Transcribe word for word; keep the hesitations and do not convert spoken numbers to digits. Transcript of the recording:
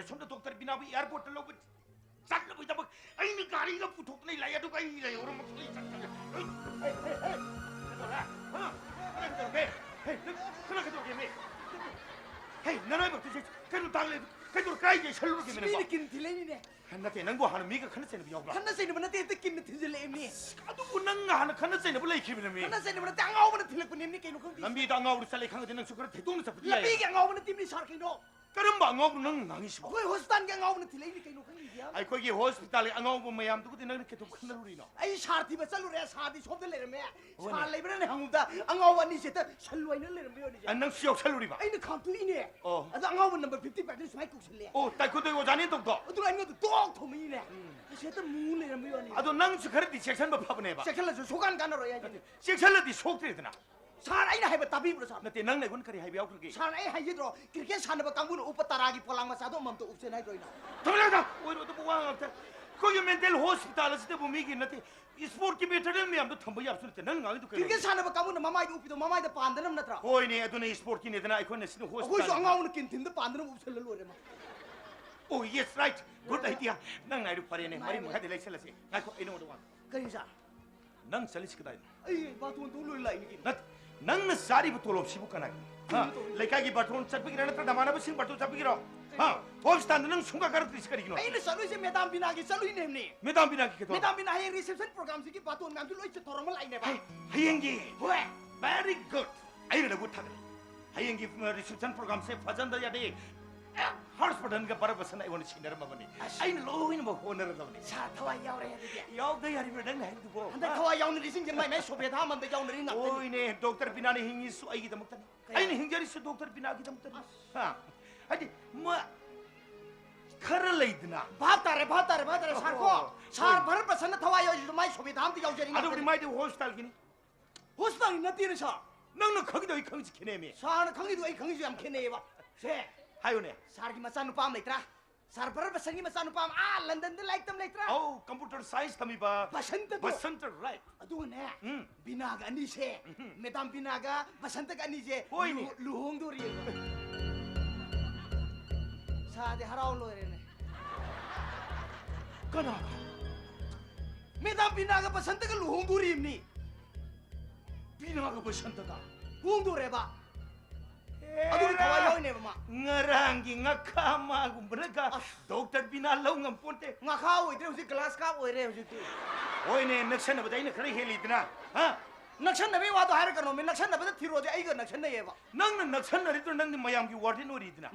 ꯁꯣꯝꯗ ꯗꯣꯛꯇꯔ ꯕꯤꯅꯥꯕꯨ ꯑꯦꯌꯥꯔꯄꯣꯔꯠꯇ ꯂꯧꯕ ꯆꯠꯅꯕꯒꯤꯗꯕꯛ ꯑꯩꯅ ꯒꯥꯔꯤꯒ ꯄꯨꯊꯣꯛꯇꯅ ꯂꯥꯛꯑꯦ, ꯑꯗꯨꯒ ꯑꯩ ꯂꯩꯍꯧꯔ ꯃꯇꯨꯡꯗ ꯑꯩ ꯆꯠ-, ꯆꯠ-, ꯍꯩ, ꯍꯩ, ꯍꯩ, ꯀꯩꯗꯧꯔꯦ? ꯍꯥ? ꯀꯔꯤ ꯇꯧꯔꯒꯦ? ꯍꯩ, ꯅꯪ ꯀꯅꯥ ꯀꯩꯗꯧꯔꯒꯦ, ꯃꯤ? ꯍꯩ, ꯅꯔꯥꯏꯕꯛꯇꯨ ꯆꯦ-, ꯀꯩꯅꯣ ꯇꯥꯡ ꯂꯩ-, ꯀꯩꯗꯧꯔ ꯀꯥꯏꯗ ꯁꯜꯂꯨꯔꯒꯦ, ꯃꯤ ꯅꯪꯕꯣ? ꯃꯤꯅ ꯀꯤꯟ ꯊꯤꯜꯂꯛꯏꯅꯤꯅꯦ꯫ ꯅꯠꯇꯦ, ꯅꯪꯕꯨ ꯍꯥꯟꯅ ꯃꯤꯒ ꯈꯠꯅ ꯆꯩꯅꯕ ꯌꯥꯎꯕ꯭ꯔꯥ? ꯈꯠꯅ ꯆꯩꯅꯕ ꯅꯠꯇꯦ, ꯍꯦꯛꯇ ꯀꯤꯟꯅ ꯊꯤꯟꯖꯤꯜꯂꯛꯏꯕꯅꯤ꯫ ꯑꯗꯨꯕꯨ ꯅꯪ ꯍꯥꯟꯅ ꯈꯠꯅ ꯆꯩꯅꯕ ꯂꯩꯈꯤꯕꯅꯦ, ꯃꯤ꯫ ꯈꯠꯅ ꯆꯩꯅꯕ ꯅꯠꯇꯦ, ꯑꯉꯥꯎꯕꯅ ꯊꯤꯜꯂꯛꯄꯅꯦ, ꯃꯤ ꯀꯩꯅꯣ ꯈꯪꯗꯦ꯫ ꯂꯝꯕꯤꯗ ꯑꯉꯥꯎꯕ ꯆꯠꯂꯦ ꯈꯪꯉꯗꯤ ꯅꯪꯁꯨ ꯈꯔ ꯊꯦꯡꯗꯣꯛꯅ ꯆꯠꯄꯗꯤ ꯌꯥꯏ꯫ ꯂꯝꯕꯤꯒꯤ ꯑꯉꯥꯎꯕ ꯅꯠꯇꯦ, ꯃꯤ ꯁꯥꯔ ꯀꯩꯅꯣ꯫ ꯀꯔꯝꯕ ꯑꯉꯥꯎꯕꯅꯣ ꯅꯪ ꯉꯥꯡꯉꯤꯁꯤꯕꯣ? ꯑꯩꯈꯣꯏ ꯍꯣꯁꯄꯤꯇꯥꯜꯒꯤ ꯑꯉꯥꯎꯕꯅ ꯊꯤꯜꯂꯛꯏꯅꯤ ꯀꯩꯅꯣ ꯈꯪꯗꯦ꯫ ꯑꯩꯈꯣꯏꯒꯤ ꯍꯣꯁꯄꯤꯇꯥꯜꯒꯤ ꯑꯉꯥꯎꯕ ꯃꯌꯥꯝꯗꯨꯒꯗꯤ ꯅꯪꯅ ꯀꯩꯗꯧ ꯈꯟꯅꯔꯨꯔꯤꯅꯣ? ꯑꯩ ꯁꯥꯔ ꯊꯤꯕ ꯆꯠꯂꯨꯔꯦ, ꯁꯥꯔꯗꯤ ꯁꯣꯝꯗ ꯂꯩꯔꯝꯃꯦ꯫ ꯍꯣꯏꯅꯦ꯫ ꯁꯥꯔ ꯂꯩꯕ꯭ꯔꯥꯅꯦ ꯍꯪꯕꯗ ꯑꯉꯥꯎꯕ ꯑꯅꯤꯁꯦ ꯍꯦꯛꯇ ꯁꯜ ꯂꯣꯏꯅ ꯂꯩꯔꯝꯕ ꯌꯥꯅꯤꯁꯦ꯫ ꯑ, ꯅꯪꯁꯨ ꯌꯥꯎꯁꯜꯂꯨꯔꯤꯕ? ꯑꯩꯅ ꯈꯥꯝꯇꯣꯛꯏꯅꯦ꯫ ꯑꯣ꯫ ꯑꯗꯣ ꯑꯉꯥꯎꯕ ꯅꯝꯕꯔ ꯐꯤꯐꯇꯤ ꯐꯥꯏꯚꯇ ꯁꯨꯃꯥꯏꯅ ꯀꯧꯁꯜꯂꯦ꯫ ꯑꯣ, ꯇꯥꯏꯀꯨꯟꯗꯣꯒꯤ ꯑꯣꯖꯥꯅꯦ ꯇꯧꯗꯣ? ꯑꯗꯨꯒ ꯑꯩꯉꯣꯟꯗ ꯇꯣꯛ ꯊꯣꯝꯃꯛꯏꯅꯦ꯫ ꯎꯝ꯫ ꯑꯁꯤ ꯍꯦꯛꯇ ꯃꯨ ꯂꯩꯔꯝꯕ ꯌꯥꯅꯤ꯫ ꯑꯗꯣ ꯅꯪꯁꯨ ꯈꯔꯗꯤ ꯆꯦꯛꯁꯤꯟꯕ ꯐꯕꯅꯦꯕ꯫ ꯆꯦꯛꯁꯤꯜꯂꯁꯨ ꯁꯨꯀꯥꯟ ꯀꯥꯟꯅꯔꯣꯏ ꯍꯥꯏꯁꯤꯅꯤ꯫ ꯅꯠꯇꯦ, ꯆꯦꯛꯁꯤꯜꯂꯗꯤ ꯁꯣꯛꯇ꯭ꯔꯦꯗꯅ꯫ ꯁꯥꯔ, ꯑꯩꯅ ꯍꯥꯏꯕ ꯇꯥꯕꯤꯕ꯭ꯔꯣ, ꯁꯥꯔ? ꯅꯠꯇꯦ, ꯅꯪꯅ ꯑꯩꯉꯣꯟꯗ ꯀꯔꯤ ꯍꯥꯏꯕ ꯌꯥꯎꯈ꯭ꯔꯒꯦ? ꯁꯥꯔ, ꯑꯩ ꯍꯥꯏꯖꯗ꯭ꯔꯣ, ꯀ꯭ꯔꯤꯀꯦꯠ ꯁꯥꯟꯅꯕ ꯀꯥꯡꯕꯨꯅ ꯎꯞꯄ ꯇꯔꯥꯒꯤ ꯄꯣꯂꯥꯡ ꯃꯆꯥꯗꯣ ꯑꯃꯃꯝꯇ ꯎꯞꯁꯦꯅ ꯍꯥꯏꯗ꯭ꯔꯣ ꯑꯩꯅ? ꯊꯝꯃꯨ, ꯊꯝꯃꯨ, ꯑꯣꯏꯔꯣꯏꯗꯕ ꯋꯥ ꯉꯥꯛꯇ꯫ ꯑꯩꯈꯣꯏꯒꯤ ꯃꯦꯟꯇꯦꯜ ꯍꯣꯁꯄꯤꯇꯥꯜ ꯑꯁꯤꯗꯕꯨ ꯃꯤꯒꯤ ꯅꯠꯇꯦ, ꯏꯁꯄꯣꯔꯠꯀꯤ ꯃꯦꯇꯔꯤꯌꯦꯜ ꯃꯌꯥꯝꯗꯣ ꯊꯝꯕ ꯌꯥꯕꯁꯨ ꯅꯠꯇꯦ꯫ ꯅꯪ ꯉꯥꯡꯉꯤꯗꯨ ꯀꯔꯤ? ꯀ꯭ꯔꯤꯀꯦꯠ ꯁꯥꯟꯅꯕ ꯀꯥꯡꯕꯨꯅ ꯃꯃꯥꯏꯗ ꯎꯞꯄꯤꯗꯣ ꯃꯃꯥꯏꯗ ꯄꯥꯟꯗꯅꯕ ꯅꯠꯇ꯭ꯔꯥ? ꯍꯣꯏꯅꯦ, ꯑꯗꯨꯅ ꯏꯁꯄꯣꯔꯠꯀꯤꯅꯦꯗꯅ, ꯑꯩꯈꯣꯏꯅ ꯁꯤꯅ ꯍꯣꯁꯄꯤꯇꯥꯜ꯫ ꯑꯩꯈꯣꯏꯁꯨ ꯑꯉꯥꯎꯕꯅ ꯀꯤꯟ ꯊꯤꯟꯗ ꯄꯥꯟꯗꯅꯕ ꯎꯞꯁꯜꯂ ꯂꯣꯏꯔꯦ ꯃꯥ꯫ Oh, yes, right. Good idea. ꯅꯪꯅ ꯍꯥꯏꯗꯨ ꯐꯔꯦꯅꯦ꯫ ꯃꯔꯤ ꯃꯔꯤ ꯃꯈꯥꯏꯗ ꯂꯩꯁꯜꯂꯁꯤ꯫ ꯉꯥꯏꯈꯣ, ꯑꯩ ꯅꯉꯣꯟꯗ ꯋꯥ꯫ ꯀꯔꯤ, ꯁꯥꯔ? ꯅꯪ ꯆꯠꯂꯤꯁꯤ ꯀꯗꯥꯏꯗꯅꯣ? ꯑꯩ ꯕꯥꯇꯣꯟ ꯇꯧ ꯂꯣꯏ ꯂꯥꯛꯏꯅꯤ ꯀꯩꯅꯣ꯫ ꯅꯠ-, ꯅꯪꯅ ꯆꯥꯔꯤꯕ ꯇꯣꯂꯣꯞꯁꯤꯕꯨ ꯀꯅꯥꯒꯤꯅꯣ? ꯍꯥ? ꯀꯩꯅꯣ ꯇꯧꯔꯤꯁꯦ? ꯂꯩꯀꯥꯏꯒꯤ ꯕꯥꯔꯇꯣꯟ ꯆꯠꯄꯒꯤꯔ ꯅꯠꯇ꯭ꯔꯒ ꯅꯃꯥꯟꯅꯕꯁꯤꯡ ꯕꯥꯔꯇꯣꯟ ꯆꯠꯄꯒꯤꯔꯣ? ꯀꯩꯅꯣ? ꯍꯥ? ꯍꯣꯁꯄꯤꯇꯥꯜꯗ ꯅꯪ ꯁꯨꯡꯀꯥ ꯀꯥꯔꯛꯇ꯭ꯔꯤꯁꯤ ꯀꯔꯤꯒꯤꯅꯣ? ꯑꯩꯅ ꯆꯠꯂꯨꯏꯁꯦ ꯃꯦꯗꯥꯝ ꯕꯤꯅꯥꯒꯤ ꯆꯠꯂꯨꯏꯅꯦꯕꯅꯤ꯫ ꯃꯦꯗꯥꯝ ꯕꯤꯅꯥꯒꯤ ꯀꯩꯗꯧꯔꯕ? ꯃꯦꯗꯥꯝ ꯕꯤꯅꯥ ꯍꯌꯦꯡ ꯔꯤꯁꯦꯞꯁꯟ ꯄ꯭ꯔꯣꯒ꯭ꯔꯥꯝꯁꯤꯒꯤ ꯕꯥꯇꯣꯟ ꯃꯌꯥꯝꯁꯨ ꯂꯣꯏ ꯆꯠꯊꯣꯔꯛꯑꯝꯃ ꯂꯥꯛꯏꯅꯦꯕ꯫ ꯍꯩ, ꯍꯌꯦꯡꯒꯤ? ꯍꯣꯏ꯫ Very good. ꯑꯩꯅ ꯅꯪꯕꯨ ꯊꯥꯒꯠꯂꯤ꯫ ꯍꯌꯦꯡꯒꯤ, ꯑ, ꯔꯤꯁꯦꯞꯁꯟ ꯄ꯭ꯔꯣꯒ꯭ꯔꯥꯝꯁꯦ ꯐꯖꯍꯟꯗ ꯌꯥꯗꯦ꯫ ꯑꯦ, ꯍꯔꯁ ꯕꯔꯙꯟꯒ ꯚꯥꯔꯠ ꯚꯁꯟ ꯑꯩꯉꯣꯟꯗ ꯁꯤꯟꯅꯔꯝꯃꯕꯅꯤ꯫ ꯑꯁ꯫ ꯑꯩꯅ ꯂꯣꯏꯅꯃꯛ ꯍꯣꯠꯅꯔꯗꯕꯅꯤ꯫ ꯁꯥꯔ ꯊꯋꯥꯏ ꯌꯥꯎꯔꯦ ꯑꯗꯨꯗꯤ꯫ ꯌꯥꯎꯗ ꯌꯥꯔꯤꯕ꯭ꯔꯥ ꯅꯪꯅ ꯍꯥꯏꯕꯗꯨꯕꯣ? ꯍꯟꯗꯛ ꯍꯥ? ꯊꯋꯥꯏ ꯌꯥꯎꯅꯔꯤꯁꯤꯡꯁꯦ ꯃꯥꯏ ꯃꯥꯏ ꯁꯣꯚꯦꯗꯥ ꯑꯃꯃꯝꯗ ꯌꯥꯎꯅꯔꯤ ꯉꯥꯛꯇꯅꯤ꯫ ꯍꯣꯏꯅꯦ, ꯗꯣꯛꯇꯔ ꯕꯤꯅꯥꯅ ꯍꯤꯡꯉꯤꯁꯨ ꯑꯩꯒꯤꯗꯃꯛꯇꯅꯤ꯫ ꯀꯩ? ꯑꯩꯅ ꯍꯤꯡꯖꯔꯤꯁꯨ ꯗꯣꯛꯇꯔ ꯕꯤꯅꯥꯒꯤꯗꯃꯛꯇꯅꯤ꯫ ꯑꯁ꯫ ꯍꯥ? ꯍꯥꯏꯗꯤ, ꯃ-, ꯈꯔ ꯂꯩꯗꯅ꯫ ꯚꯥꯞ ꯇꯥꯔꯦ, ꯚꯥꯞ ꯇꯥꯔꯦ, ꯚꯥꯞ ꯇꯥꯔꯦ, ꯁꯥꯔ ꯀꯣ꯫ ꯑꯣ, ꯁꯥꯔ ꯍꯣꯏ꯫ ꯚꯥꯔꯠ ꯚꯁꯟꯅ ꯊꯋꯥꯏ ꯌꯥꯎꯔꯤꯁꯤꯁꯨ ꯃꯥꯏ ꯁꯣꯚꯦꯗꯥ ꯑꯃꯗꯤ ꯌꯥꯎꯖꯔꯤ ꯑꯗꯨꯕꯨꯗꯤ ꯉꯥꯛꯇꯅꯤ꯫ ꯃꯥꯏꯗꯤ ꯍꯣꯁꯄꯤꯇꯥꯜꯒꯤꯅꯤ꯫ ꯍꯣꯁꯄꯤꯇꯥꯜꯒꯤ ꯅꯠꯇꯦꯅꯦ, ꯁꯥꯔ꯫ ꯅꯪꯅ ꯈꯪꯉꯤꯗꯣ ꯑꯩ ꯈꯪꯉꯤꯁꯤ ꯈꯦꯠꯅꯩꯃꯤ꯫ ꯁꯥꯔꯅ ꯈꯪꯉꯤꯗꯣ ꯑꯩ ꯈꯪꯉꯤꯁꯨ ꯌꯥꯝ ꯈꯦꯠꯅꯩꯌꯦꯕ꯫ ꯁꯦ꯫ ꯍꯥꯏꯌꯨꯅꯦ꯫ ꯁꯥꯔꯒꯤ ꯃꯆꯥꯅꯨꯄꯥ ꯑꯃ ꯂꯩꯇ꯭ꯔꯥ? ꯁꯥꯔ ꯚꯥꯔꯠ ꯚꯁꯟꯒꯤ ꯃꯆꯥꯅꯨꯄꯥ ꯑꯃ ꯑꯥ ꯂꯟꯗꯟꯗ ꯂꯥꯏꯔꯤꯛ ꯇꯝ ꯂꯩꯇ꯭ꯔꯥ? ꯑꯧ, ꯀꯝꯄ꯭ꯌꯨꯇꯔ ꯁꯥꯏꯟꯁ ꯇꯝꯃꯤꯕ ꯕꯁꯟꯇꯗꯣ꯫ ꯕꯁꯟꯇ, right꯫ ꯑꯗꯨꯒꯅꯦ, ꯎꯝ꯫ ꯕꯤꯅꯥꯒ ꯑꯅꯤꯁꯦ, ꯎꯝ꯫ ꯃꯦꯗꯥꯝ ꯕꯤꯅꯥꯒ ꯕꯁꯟꯇꯒ ꯑꯅꯤꯁꯦ ꯍꯣꯏꯅꯦ꯫ ꯂꯨ-, ꯂꯨꯍꯣꯡꯗꯣꯔꯤꯑꯕ꯫ ꯁꯥꯗꯤ ꯍꯔꯥꯎ ꯂꯣꯏꯔꯦꯅꯦ꯫ ꯀꯅꯥꯒ? ꯃꯦꯗꯥꯝ ꯕꯤꯅꯥꯒ ꯕꯁꯟꯇꯒ ꯂꯨꯍꯣꯡꯗꯣꯔꯤꯕꯅꯤ꯫ ꯕꯤꯅꯥꯒ ꯕꯁꯟꯇꯒ? ꯍꯣꯡꯗꯣꯔꯦꯕ꯫ ꯑꯗꯨꯒꯤ ꯊꯋꯥꯏ ꯌꯥꯎꯔꯤꯅꯦꯕ ꯃꯥ꯫ ꯉꯔꯥꯡꯒꯤ ꯉꯥꯈꯥ ꯃꯥꯒꯨꯝꯕꯅꯒ ꯑꯁ꯫ ꯗꯣꯛꯇꯔ ꯕꯤꯅꯥ ꯂꯧ ꯉꯝꯄꯣꯟꯇꯦ꯫ ꯉꯥꯈꯥ ꯑꯣꯏꯗ꯭ꯔꯦ ꯍꯧꯖꯤꯛ, ꯒ꯭ꯂꯥꯁ ꯀꯥꯞ ꯑꯣꯏꯔꯦ ꯍꯧꯖꯤꯛꯇꯤ꯫ ꯍꯣꯏꯅꯦ, ꯅꯛꯁꯟꯅꯕꯗ ꯑꯩꯅ ꯈꯔ ꯍꯦꯜꯂꯤꯗꯅ, ꯍꯥ? ꯅꯛꯁꯟꯅꯕꯒꯤ ꯋꯥꯗꯣ ꯍꯥꯏꯔꯛꯀꯅꯣꯃꯤ, ꯅꯛꯁꯟꯅꯕꯗ ꯊꯤꯔꯣꯗꯤ ꯑꯩꯒ ꯅꯛꯁꯟꯅꯩꯌꯦꯕ꯫ ꯅꯪꯅ ꯅꯛꯁꯟꯅꯔꯤꯗꯨꯅ ꯅꯪꯗꯤ ꯃꯌꯥꯝꯒꯤ ꯋꯥꯔꯗꯦꯟ ꯑꯣꯏꯔꯤꯗꯅ꯫